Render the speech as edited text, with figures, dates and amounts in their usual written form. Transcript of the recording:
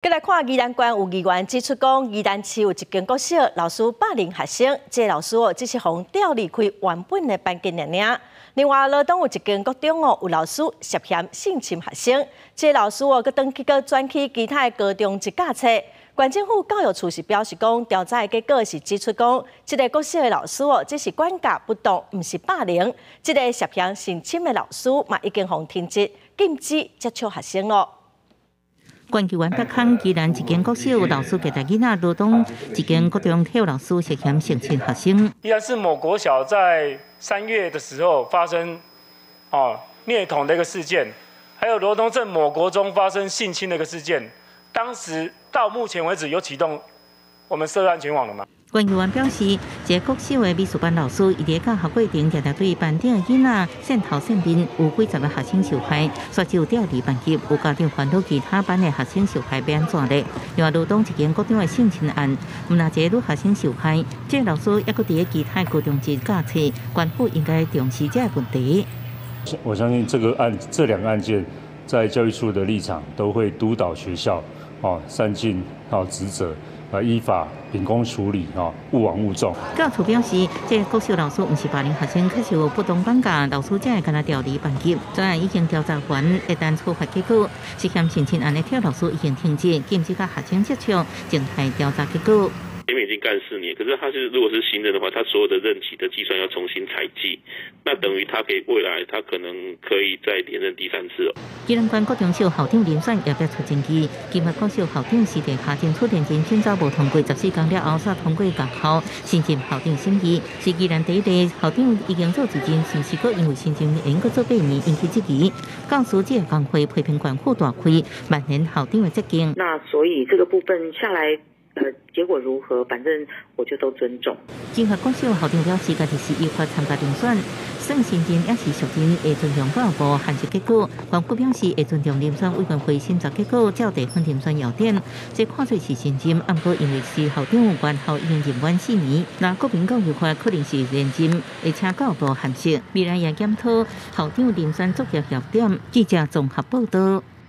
閣來看宜蘭縣有議員指出講，宜蘭市有一間國小老師霸凌學生，這個老師哦，只是予調離開原本的班級爾爾。另外，羅東有一間國中哦，有老師涉嫌性侵學生，這個老師哦，閣轉去閣轉去其他的高中去教冊。縣政府教育處是表示講，調查的結果是指出講，這個國小的老師哦，只是管教不當，毋是霸凌。這個涉嫌性侵的老師嘛，已經予停職，禁止接觸學生囉。縣議員北康宜蘭一間國小老師虐待囡仔，羅東一間國中體育老師涉嫌性侵學生。宜蘭市某國小在3月的時候發生虐童的一個事件，還有羅東鎮某國中發生性侵的一個事件，當時到目前為止有啟動我們社會安全網了嗎？縣議員表示，這個國小的美術班老師，伊佇教學過程，常常對班頂的囡仔扇頭扇面，有幾十个學生受害，煞就調離班級，有家長煩惱其他班的學生受害欲按怎咧？另外，羅東一間國中的性侵案，毋但一個女學生受害，這個老師猶閣佇咧其他高中職教冊，縣府應該重視這個問題。我相信這個案，這兩個案件，在教育處的立場都會督導學校，哦，善盡好職責。啊，依法秉公處理，啊，勿枉勿縱。教育處表示，這個國小老師毋是霸凌學生，確實有不當管教，老師才會共伊調離班級。專案已經調查完，會等處罰結果。涉嫌性侵案的體育老師已經停職，禁止佮學生接觸，靜待調查結果。前面已經幹4年，可是他是如果是新任的話，他所有的任期的計算要重新採計，那等於他可以未來他可能可以再連任第三次哦。宜蘭縣國中小校長人選也變出爭議，金華國小校長是地下政出連任選舉無通過14工了後，才通過學校新任校長審議，是宜蘭第一個校長已經做一任，是毋是閣因為新任連閣做8年引起質疑？教師這個工會批評縣府大開，蔓延校長的責任。那所以這個部分下來，結果如何，反正我就都尊重。金華國小校長表示，家己是依法參加遴選，算新任抑是續任，會尊重教育部函釋結果。縣府表示會尊重遴選委員會審查結果，照地方遴選要點。這看做是新任，毋過因為是校長，原校已經任滿4年，若國民教育法可能是連任，會請教育部函釋。未來也檢討校長遴選作業要點。記者綜合報道。